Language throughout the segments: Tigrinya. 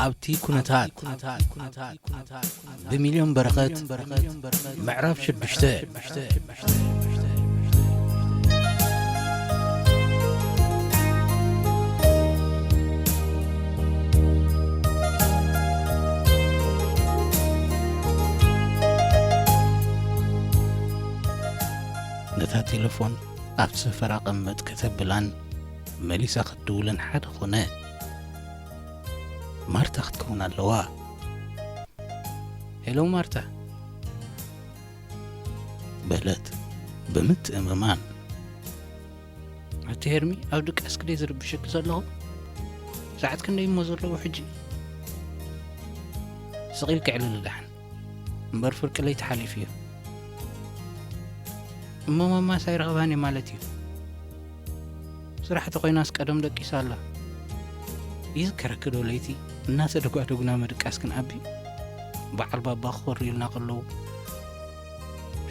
ኣብቲ ኩነታት ብሚልዮን በረኸት ምዕራፍ ሽዱሽተ። ነታ ቴሌፎን ኣብ ስፈራ ቀመጥ ከተብላን መሊሳ ክትድውልን ሓደ ኾነ። ማርታ ክትከውን ኣለዋ። ሄሎ ማርታ፣ በለት ብምትእምማን። ኣቲ ሄርሚ፣ ኣብ ድቃስ ክደይ ዝርብሸኪ ዘለኹ? ሰዓት ክንደይ እሞ ዘለዎ ሕጂ? ስቕ ኢልኪ ዕልሊ ደሓን። እምበር ፍርቂ ለይቲ ሓሊፉ እዩ። እሞ ማማስ ኣይረኸባን እየ ማለት እዩ። ስራሕ ተኾይናስ ቀደም ደቂሳ ኣላ። ይዝከረኪ ዶ ለይቲ እናተደጓደጉና ምድቃስ ክንኣቢ? በዓል ባባ ክኾሩ ኢልና ከለዉ፣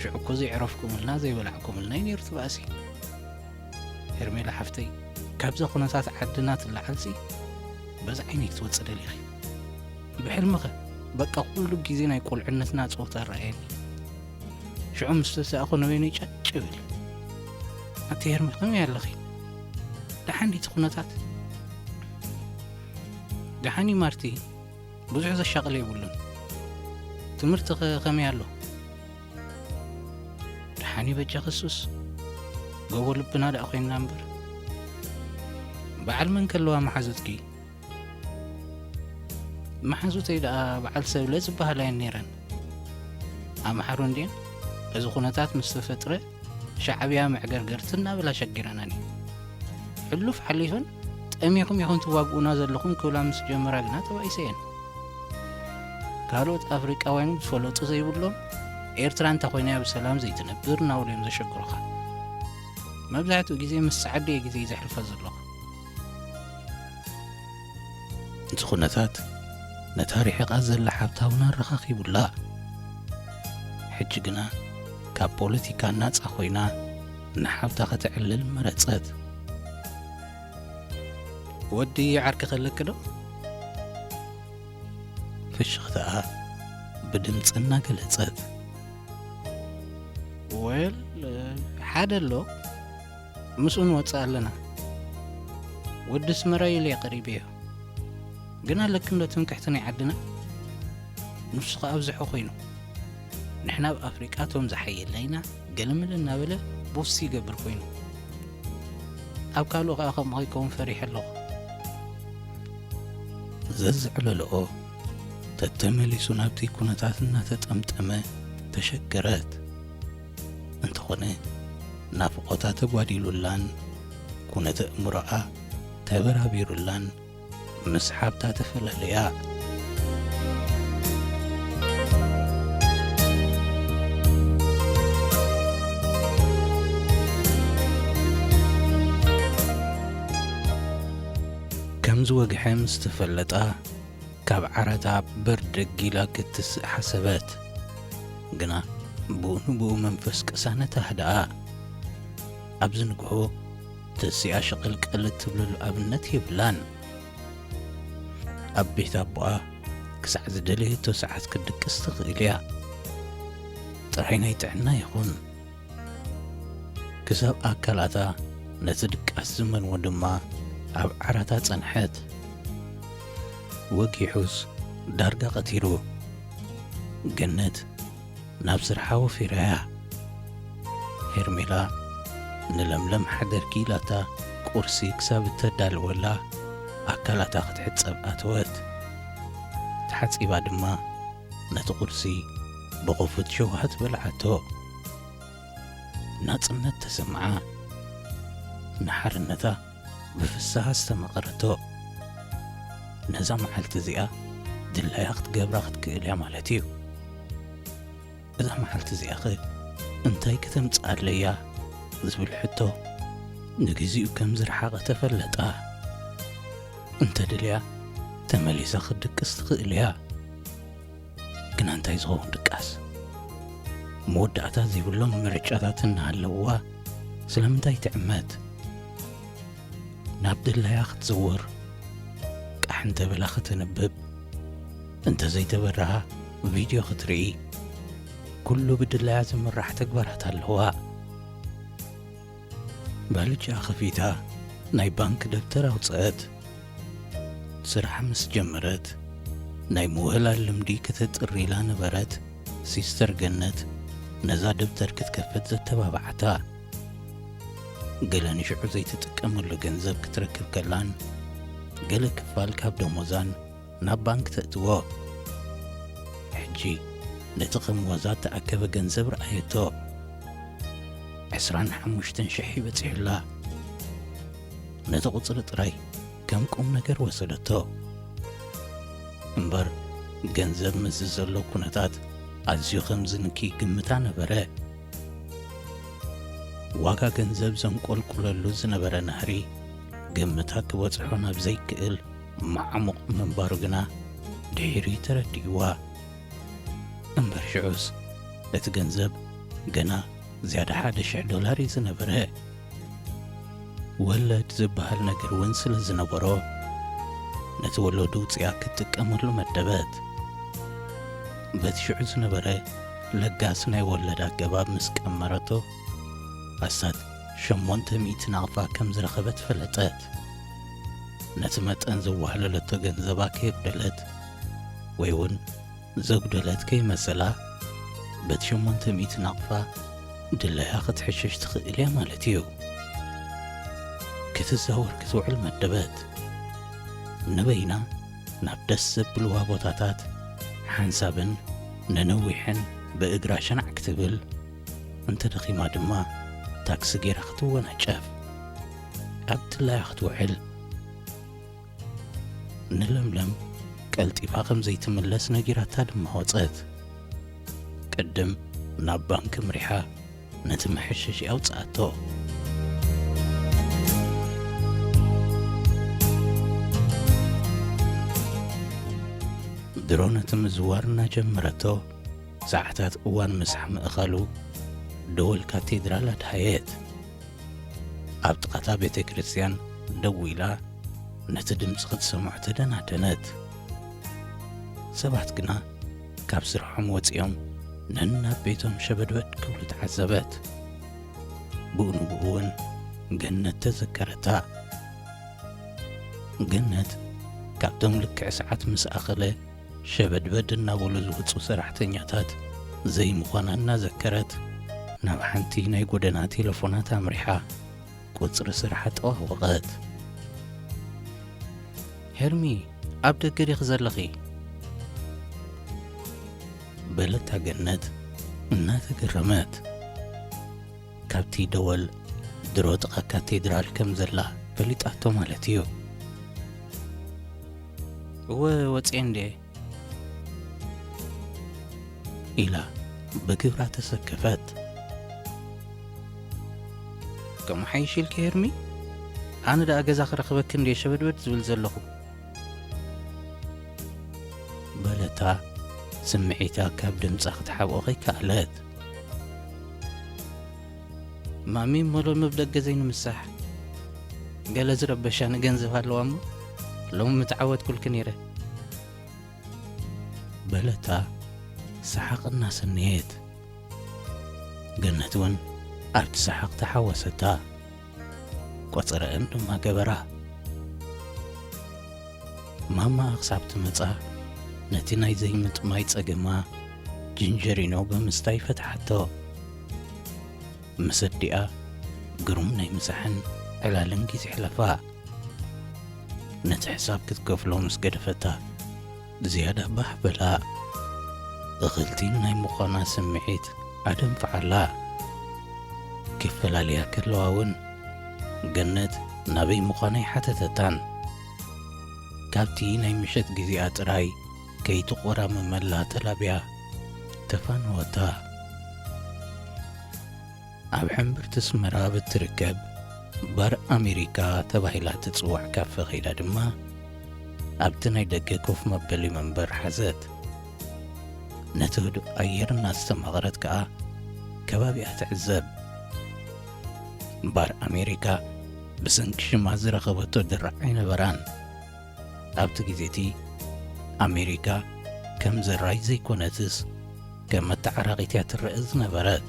ሽዑ እኮ ዘይዕረፍኩምልና ዘይበላዕኩምልና እዩ ነይሩ እቲ ባእሲ። ሄርሜላ ሓፍተይ፣ ካብዛ ኩነታት ዓድና ትለዓልሲ በዚ ዓይነይ ክትወፂ ደሊኺ? ብሕልምኸ በቃ ኩሉ ግዜ ናይ ቁልዕነትና ፀወታ ረኣየኒ። ሽዑ ምስ ተሳእኹ ነበይነይ ጨጭ ይብል። ኣቲ ሄርሚ ከመይ ኣለኺ? ደሓን ድዩ እቲ ኩነታት? ደሓን እዩ ማርቲ፣ ብዙሕ ዘሻቕል የብሉን። ትምህርትኸ ከመይ ኣሎ? ደሓን እዩ በጃኺ ሱስ። ጎቦ ልብና ደኣ ኮይንና እምበር። በዓል መን ከለዋ መሓዙትኪ? መሓዙተይ ደኣ በዓል ሰብለ ዝበሃላ እየን ነይረን። ኣምሓሩ እንድየን። እዚ ኩነታት ምስ ተፈጥረ ሻዕብያ መዕገርገርቲ እናበላ ሸጊረናን እዩ። ሕሉፍ ሓሊፈን ጠሚኹም ኢኹም ትዋግኡና ዘለኹም ክብላ ምስ ጀመራ ግና ተባኢሰ እየን። ካልኦት ኣፍሪቃውያን ዝፈለጡ ዘይብሎም ኤርትራ እንተ ኮይና እያ ብሰላም ዘይትነብር እናበሉ እዮም ዘሸግሩኻ። መብዛሕትኡ ግዜ ምስ ጸዓዱ እየ ግዜ ዘሕልፈ ዘለኹ። እቲ ኩነታት ነታ ርሒቓ ዘላ ሓብታ እውን ኣረኻኺቡላ። ሕጂ ግና ካብ ፖለቲካ ናጻ ኮይና ንሓብታ ከተዕልል መረጸት። ወዲ ዓርኪ ከለኪ ዶ? ፍሽኽታኣ ብድምጺ እናገለጸት። ወል፣ ሓደ ኣሎ፣ ምስኡ ንወጽእ ኣለና። ወዲ ኣስመራ ኢለ እየ ቀሪበዮ። ግን ኣለክን ዶ ትምክሕቲ ናይ ዓድና? ንሱ ኸኣ ኣብዝሖ ኮይኑ። ንሕና ኣብ ኣፍሪቃ እቶም ዝሓየልና ኢና፣ ገለመለ እናበለ ቦስ ይገብር ኮይኑ። ኣብ ካልኡ ኸኣ ከምኡ ከይከውን ፈሪሐ ኣለኹ። ዘዝዕለልኦ ተተመሊሱ ናብቲ ኩነታት እናተጠምጠመ ተሸገረት። እንተኾነ ናፍቖታ ተጓዲሉላን ኩነተ እምሮኣ ተበራቢሩላን ምስ ሓብታ ተፈላለያ። ከም ዝወግሐ ምስ ተፈለጣ፣ ካብ ዓራታ በርደግ ኢላ ክትስእ ሓሰበት። ግና ብኡ ንብኡ መንፈስ ቅሳነት ኣህድኣ። ኣብዚ ንግሆ ተሲኣ ሸቐልቀል እትብለሉ ኣብነት የብላን። ኣብ ቤት ኣቦኣ ክሳዕ ዝደለየቶ ሰዓት ክትድቅስ ትኽእል እያ። ጥራይ ናይ ጥዕና ይኹን። ክሳብ ኣካላታ ነቲ ድቃስ ዝመንዎ ድማ ኣብ ዓራታ ጸንሐት። ወጊሑስ ዳርጋ ቀቲሩ። ገነት ናብ ስርሓ ወፊራያ። ሄርሜላ ንለምለም ሓደርኪ ኢላታ ቁርሲ ክሳብ እተዳልወላ ኣካላታ ክትሕጸብ ኣተወት። ተሓጺባ ድማ ነቲ ቁርሲ ብኽፉት ሸውሃት በልዓቶ። ናጽነት ተሰምዓ። ንሓርነታ ብፍስሃ ዝተመቐረቶ። ነዛ መዓልቲ እዚኣ ድላያ ክትገብራ ክትክእል እያ ማለት እዩ። እዛ መዓልቲ እዚኣኸ እንታይ ከተምጽኣለይ እያ ዝብል ሕቶ ንግዚኡ ከም ዝረሓቐ ተፈለጣ። እንተ ደልያ ተመሊሳ ክትድቅስ ትኽእል እያ። ግና እንታይ ዝኸውን ድቃስ? መወዳእታ ዘይብሎም ምርጫታት እናሃለውዋ ስለምንታይ ትዕመት? ናብ ድላያ ክትዝውር፣ ቃሕ እንተበላ ከተንብብ፣ እንተ ዘይተበርሃ ቪድዮ ክትርኢ፣ ኩሉ ብድላያ ዝምራሕ ተግባራት ኣለዋ። ባልጃ ከፊታ ናይ ባንክ ደብተር ኣውፅአት። ስራሕ ምስ ጀመረት ናይ ምውህላል ልምዲ ከተጥሪ ኢላ ነበረት። ሲስተር ገነት ነዛ ደብተር ክትከፍት ዘተባብዓታ። ገለ ንሽዑ ዘይትጥቀመሉ ገንዘብ ክትረክብ ከላን ገለ ክፋል ካብ ደሞዛን ናብ ባንክ ተእትዎ። ሕጂ ነቲ ከም ዋዛ እተኣከበ ገንዘብ ረኣየቶ። ዕስራን ሓሙሽተን ሽሕ ይበጺሑላ። ነቲ ቁጽሪ ጥራይ ከም ቁም ነገር ወሰደቶ። እምበር ገንዘብ ምስዚ ዘሎ ኩነታት ኣዝዩ ከም ዝንኪ ግምታ ነበረ። ዋጋ ገንዘብ ዘንቆልቁለሉ ዝነበረ ናህሪ ግምታ ክበጽሖ ናብ ዘይክእል ማዕሙቕ ምንባሩ ግና ድሒሩ ተረዲእዋ። እምበር ሽዑስ እቲ ገንዘብ ገና ዝያዳ ሓደ ሽሕ ዶላር እዩ ዝነበረ። ወለድ ዝበሃል ነገር እውን ስለ ዝነበሮ፣ ነቲ ወለዱ ውፅያ ክትጥቀመሉ መደበት። በቲ ሽዑ ዝነበረ ለጋስ ናይ ወለድ ኣገባብ ምስ ቀመረቶ፣ ኣስታት ሸሞንተ ሚእቲ ናቕፋ ከም ዝረኸበት ፈለጠት። ነቲ መጠን ዘዋህለለቶ ገንዘባ ከየጉደለት ወይ እውን ዘጉደለት ከይመሰላ፣ በቲ ሸሞንተ ሚእቲ ናቕፋ ድላያ ክትሕሸሽ ትኽእል እያ ማለት እዩ። ክትዛወር ክትውዕል መደበት። ንበይና ናብ ደስ ዘብልዋ ቦታታት ሓንሳብን ነነዊሕን ብእግራ ሸናዕ ክትብል፣ እንተ ደኺማ ድማ ታክሲ ጌራ ክትወናጨፍ። ኣብ ድላያ ክትውዕል። ንለምለም ቀልጢፋ ከም ዘይትምለስ ነጊራታ ድማ ወጸት። ቅድም ናብ ባንክ ኣምሪሓ ነቲ መሐሸሺ ኣውጽኣቶ። ድሮ ነቲ ምዝዋር እናጀመረቶ፣ ሰዓታት እዋን ምሳሕ ምእኻሉ ደወል ካቴድራል ኣድሃየት። ኣብ ጥቓታ ቤተ ክርስቲያን ደው ኢላ ነቲ ድምፂ ክትሰምዖ ተደናደነት። ሰባት ግና ካብ ስርሖም ወፂኦም ነናብ ቤቶም ሸበድበድ ክብሉ ተዓዘበት። ብኡ ንብኡ እውን ገነት ተዘከረታ። ገነት ካብቶም ልክዕ ሰዓት ምስ ኣኸለ ሸበድበድ እናበሉ ዝወፁ ሰራሕተኛታት ዘይምዃና እናዘከረት፣ ናብ ሓንቲ ናይ ጎደና ቴሌፎናት ኣምሪሓ ቁፅሪ ስርሓ ጠዋወቐት። "ሄርሚ፣ ኣብ ደገ ዲኺ ዘለኺ?" በለታ ገነት እናተገረመት። ካብቲ ደወል ድሮ ጥቓ ካቴድራል ከም ዘላ ፈሊጣቶ ማለት እዩ። "እወ፣ ወፅየ እንዴ?" ኢላ ብግብራ ተሰከፈት። "ከምኡ ሓይሽ ኢልኪ ሄርሚ? ኣነ ደኣ ገዛ ክረኽበኪ እንዴ ሸበድበድ ዝብል ዘለኹ?" በለታ ስምዒታ ካብ ድምጻ ክትሓብኦ ከይከኣለት። "ማሚ፣ እሞ ሎሚ ኣብ ደገ ዘይንምሳሕ? ገለ ዝረበሻኒ ገንዘብ ኣለዋ እሞ ሎሚ ምተዓወትኩልኪ ነይረ?" በለታ ሰሓቕ እናሰነየት። ገነት እውን ኣብቲ ሰሓቕ ተሓወሰታ። ቆጸረአን ድማ ገበራ። ማማ ክሳብ ትመጻ ነቲ ናይ ዘይምጥማይ ጸገማ ጅንጀሪኖ ብምስታይ ፈትሓቶ። ምስ ኣዲኣ ግሩም ናይ ምሳሕን ዕላልን ግዜ ኣሕለፋ። ነቲ ሕሳብ ክትከፍሎ ምስ ገደፈታ ዝያዳ ባህ በላ። እኽልቲ ናይ ምዃና ስምዒት ኣደንፍዓላ። ክፈላልያ ከለዋ እውን ገነት ናበይ ምዃና ኣይሓተተታን። ካብቲ ናይ ምሸት ግዜኣ ጥራይ ከይትቖራመመላ ተላብያ ተፋነወታ። ኣብ ሕምብርቲ ኣስመራ ኣብ እትርከብ ባር ኣሜሪካ ተባሂላ እትጽዋዕ ካፈ ከይዳ ድማ ኣብቲ ናይ ደገ ኮፍ መበሊ መንበር ሓዘት። ነቲ ህዱእ ኣየር እናስተማቐረት ከኣ ከባቢኣ ትዕዘብ። ባር ኣሜሪካ ብሰንኪ ሽማ ዝረኸበቶ ድራዕ ኣይነበራን። ኣብቲ ግዜ እቲ ኣሜሪካ ከም ዘራይ ዘይኮነትስ፣ ከም መተዓራቒት እያ ትረአ ዝነበረት።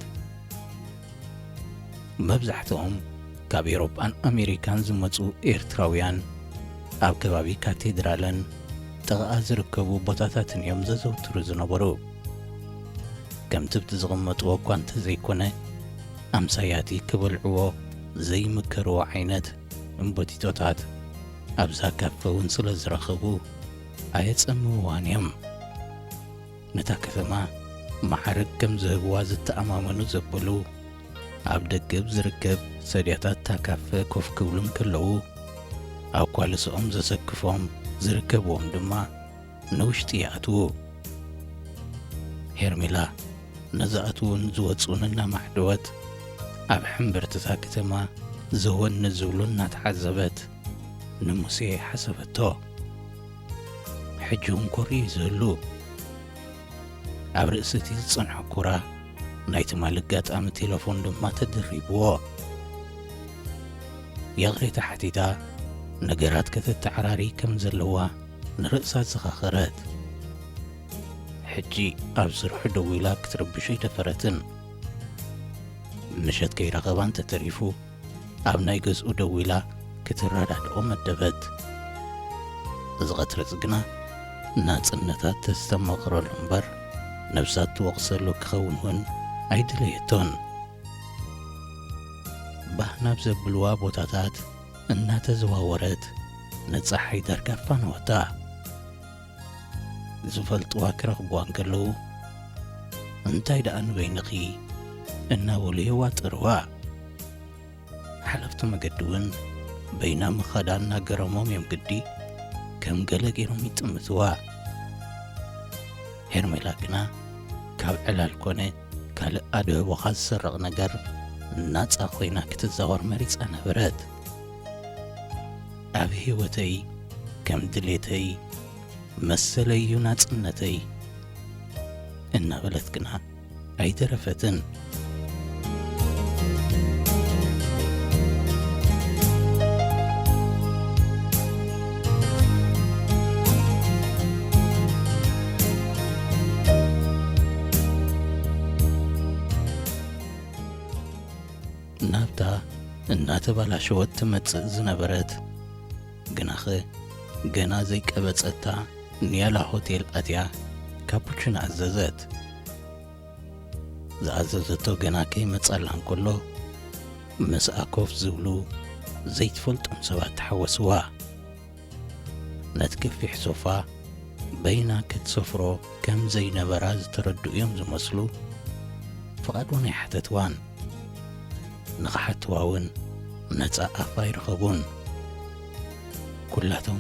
መብዛሕትኦም ካብ ኤውሮጳን ኣሜሪካን ዝመጹ ኤርትራውያን፣ ኣብ ከባቢ ካቴድራልን ጥቓኣ ዝርከቡ ቦታታትን እዮም ዘዘውትሩ ዝነበሩ። ከም ትብቲ ዝቕመጥዎ እኳ እንተዘይኮነ፣ ኣምሳያቲ ክበልዕዎ ዘይምከርዎ ዓይነት እምቦቲቶታት ኣብዛ ካፈ እውን ስለ ዝረኸቡ፣ ኣየጸምውዋን እዮም። ነታ ከተማ ማዕርግ ከም ዝህብዋ ዝተኣማመኑ ዘበሉ፣ ኣብ ደገ ብዝርከብ ሰድያታት እታ ካፈ ኮፍ ክብሉ እንከለዉ፣ ኣኳልስኦም ዘሰክፎም ዝርከብዎም ድማ ንውሽጢ ይኣትዉ። ሄርሜላ ነዝኣትዉን ዝወጽኡን እናማዕደወት፣ ኣብ ሕምብርቲ እታ ከተማ ዘወን ንዝብሉ እናተዓዘበት ንሙሴ ሓሰበቶ። ሕጂ እውን ኮር እዩ ዝህሉ። ኣብ ርእሲ እቲ ዝጸንሖ ኩራ ናይ ትማሊ ኣጋጣሚ ቴለፎን ድማ ተደሪብዎ። ይቕሬታ ሓቲታ፣ ነገራት ከተተዓራሪ ከም ዘለዋ ንርእሳ ኣዘኻኸረት። ሕጂ ኣብ ስርሑ ደዊላ ክትርብሾ ኣይደፈረትን። ምሸት ከይረኸባ እንተተሪፉ፣ ኣብ ናይ ገዝኡ ደዊላ ክትረዳድኦ መደበት። እዚ ቀትሪ እዚ ግና ናጽነታ ተስተማቕረሉ እምበር፣ ነብሳ ትወቕሰሉ ክኸውን እውን ኣይደለየቶን። ባህ ናብ ዘብልዋ ቦታታት እናተዘዋወረት፣ ንጸሓይ ዳርጋ ኣፋነወታ። ዝፈልጥዋ ክረኽብዋ እንከለዉ፣ "እንታይ ደኣ ንበይንኺ?" እናበሉ የዋጥርዋ። ሓለፍቲ መገዲ እውን በይና ምኻዳ እናገረሞም እዮም ግዲ ከም ገለ ገይሮም ይጥምትዋ። ሄርሜላ ግና ካብ ዕላል ኮነ ካልእ ኣድህቦኻ ዝስረቕ ነገር ናጻ ኮይና ክትዛወር መሪጻ ነበረት። ኣብ ህይወተይ ከም ድሌተይ መሰለይ እዩ ናጽነተይ እናበለት ግና ኣይደረፈትን። ናብታ እናተባላሸወት ትመጽእ ዝነበረት፣ ግናኸ ገና ዘይቀበጸታ ኒያላ ሆቴል ኣትያ ካፑችኖ ኣዘዘት። ዝኣዘዘቶ ገና ከይመጻላ እንከሎ፣ ምስኣ ኮፍ ዝብሉ ዘይትፈልጦም ሰባት ተሓወስዋ። ነቲ ገፊሕ ሶፋ በይና ክትሰፍሮ ከም ዘይነበራ ዝተረድኡ እዮም ዝመስሉ፣ ፍቓድ እውን ኣይሓተትዋን። ንኽሓትዋ እውን ነጻ ኣፍ ኣይረኸቡን። ኩላቶም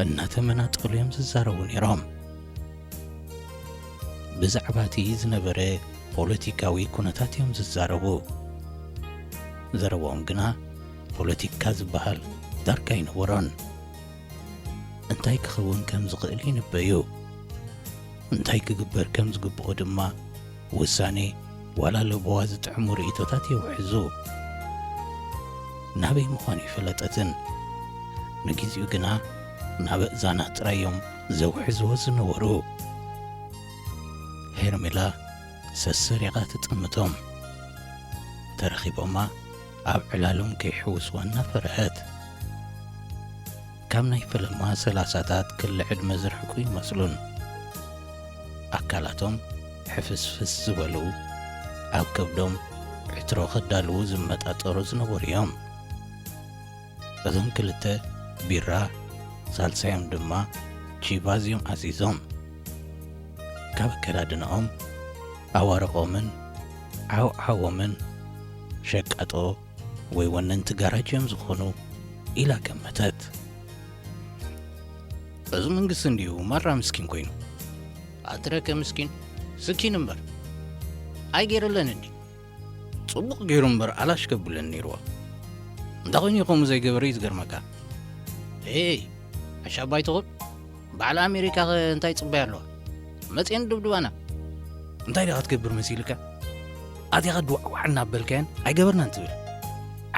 እናተመናጠሉ እዮም ዝዛረቡ ነይሮም። ብዛዕባ እቲ ዝነበረ ፖለቲካዊ ኩነታት እዮም ዝዛረቡ። ዘረብኦም ግና ፖለቲካ ዝበሃል ዳርጋ ኣይነበሮን። እንታይ ክኸውን ከም ዝኽእል ይንበዩ። እንታይ ክግበር ከም ዝግብኦ ድማ ውሳኔ ዋላ ለበዋ ዝጥዕሙ ርእይቶታት የውሕዙ። ናበይ ምዃኑ ይፈለጠትን። ንግዜኡ ግና ናብ እዛና ጥራይ እዮም ዘውሕዝዎ ዝነበሩ። ሄርሜላ ሰሰሪቓ ትጥምቶም። ተረኺቦማ ኣብ ዕላሎም ከይሕውስዋ እናፈርሀት። ካብ ናይ ፈለማ ሰላሳታት ክሊ ዕድመ ዝርሕቁ ይመስሉን። ኣካላቶም ሕፍስፍስ ዝበሉ፣ ኣብ ከብዶም ዕትሮ ከዳልዉ ዝመጣጠሩ ዝነበሩ እዮም። እዞም ክልተ ቢራ፣ ሳልሳዮም ድማ ቺቫዝ እዮም ኣዚዞም። ካብ ኣከዳድናኦም፣ ኣዋርቖምን ዓውዓዎምን ሸቃጦ ወይ ወነንቲ ጋራጅ እዮም ዝኾኑ ኢላ ገመተት። እዚ መንግስቲ እንድዩ ማራ ምስኪን ኮይኑ። ኣትረከ ምስኪን ስኪን እምበር ኣይገይረለን እንዲ። ጽቡቕ ገይሩ እምበር ኣላሽ ከብለን ነይርዎ። እንታይ ኮይኑ እዩ ከምኡ ዘይገበረ እዩ ዝገርመካ። ኤይ፣ ኣሻባይ ትኹን። በዓል ኣሜሪካ ኸ እንታይ ጽበያ ኣለዋ? መጽኤን ድብድባና። እንታይ ዲኻ ትገብር መሲልካ? ኣቲኻ ድዋዕዋዕ እናበልካያን ኣይገበርናን ትብል።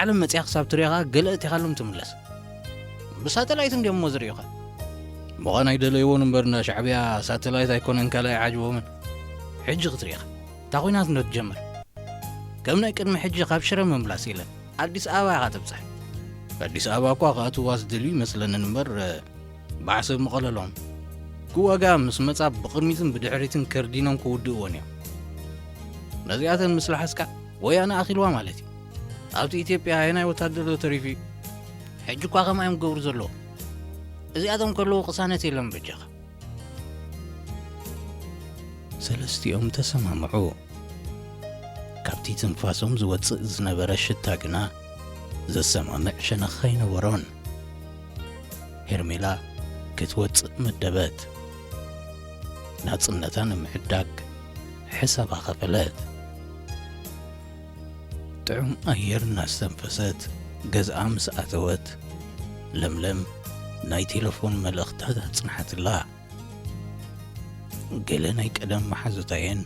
ዓለም መጽያ ክሳብ ትሪኻ ገለ እቲኻሎም ትምለስ። ብሳተላይት እንዲዮም እሞ ዝርእዩኻ። ምዃን ኣይደለይዎን እምበር፣ እንዳ ሻዕብያ ሳተላይት ኣይኮነን ካልኣይ ዓጅቦምን። ሕጂ ክትሪኢኻ፣ እታ ኲናት እንዶ ትጀምር፣ ከም ናይ ቅድሚ ሕጂ ካብ ሽረ ምምላስ የለን፣ ኣዲስ ኣበባ ኢኻ ትብጻሕ። ኣዲስ ኣበባ እኳ ክኣትዋ ዝደልዩ ይመስለንን እምበር፣ ባዕ ሰብ ምቐለሎም። ክዋጋ ምስ መጻ ብቕድሚትን ብድሕሪትን ከርዲኖም ክውድእዎን እዮም። ነዚኣተን ምስ ለሓስካ፣ ወያነ ኣኺልዋ ማለት እዩ። ኣብቲ ኢትዮጵያ ኣየናይ ወታደር ዶ ተሪፉ እዩ? ሕጂ እኳ ከምኣ እዮም ክገብሩ ዘለዉ። እዚኣቶም ከለዉ ቅሳነት የለን በጃኻ። ሰለስቲኦም ተሰማምዑ። ካብቲ ትንፋሶም ዝወጽእ ዝነበረ ሽታ ግና ዘሰማምዕ ሸነኽ ኣይነበሮን። ሄርሜላ ክትወጽእ መደበት። ናጽነታ ንምዕዳግ ሕሳባ ኸፈለት። ጥዑም ኣየር እናስተንፈሰት ገዝኣ ምስ ኣተወት፣ ለምለም ናይ ቴሌፎን መልእኽታት ኣጽንሓትላ። ገለ ናይ ቀደም መሓዙታየን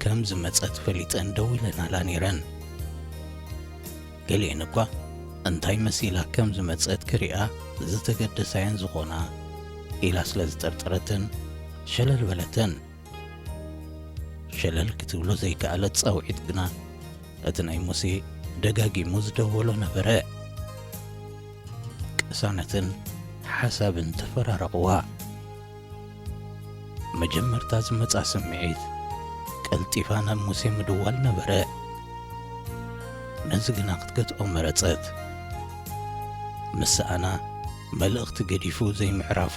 ከም ዝመጸት ፈሊጠን ደዊለናላ ነይረን። ገሊአን እኳ እንታይ መሲላ ከም ዝመጸት ክሪኣ ዝተገደሳየን ዝኾና ኢላ ስለ ዝጠርጠረተን ሸለል በለተን። ሸለል ክትብሎ ዘይከኣለት ጻውዒት ግና እቲ ናይ ሙሴ ደጋጊሙ ዝደወሎ ነበረ። ቅሳነትን ሓሳብን ተፈራረቕዋ። መጀመርታ ዝመጻ ስምዒት ቀልጢፋ ናብ ሙሴ ምድዋል ነበረ። ነዚ ግና ክትገትኦ መረጸት። ምስ ሰኣና መልእኽቲ ገዲፉ ዘይምዕራፉ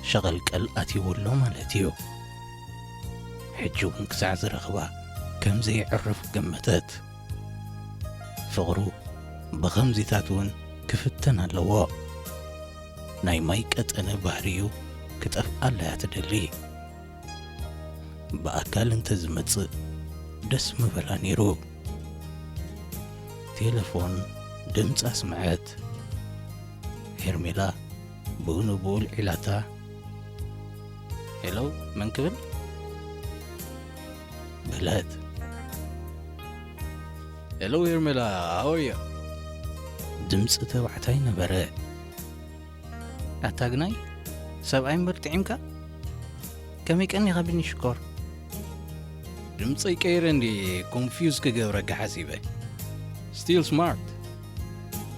ሸቐልቀል ኣትይዎ ኣሎ ማለት እዩ። ሕጂ እውን ክሳዕ ዝረኽባ ከም ዘየዕርፍ ገመተት። ፍቕሩ ብኸምዚታት እውን ክፍተን ኣለዎ። ናይ ማይ ቀጠነ ባህሪኡ ክጠፍኣላ እያ ትደሊ። ብኣካል እንተ ዝመጽእ ደስ ምበላ ነይሩ። ቴለፎን ድምፂ ኣስምዐት። ሄርሜላ ብኡ ንብኡ ኣልዒላታ። ሄሎ፣ መን ክብል? በለት። ሄሎ ሄርሜላ፣ how are you? ድምፂ ተባዕታይ ነበረ። ኣታ ግናይ፣ ሰብኣይ እምበር ጥዒምካ? ከመይ ቀኒኻ ቢኒ ሽኮር? ድምፀይ ቀይረ እንዲ ኮንፊውዝ ክገብረካ ሓሲበ። Still smart።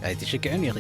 ኣይትሽክዕን ኢኺ።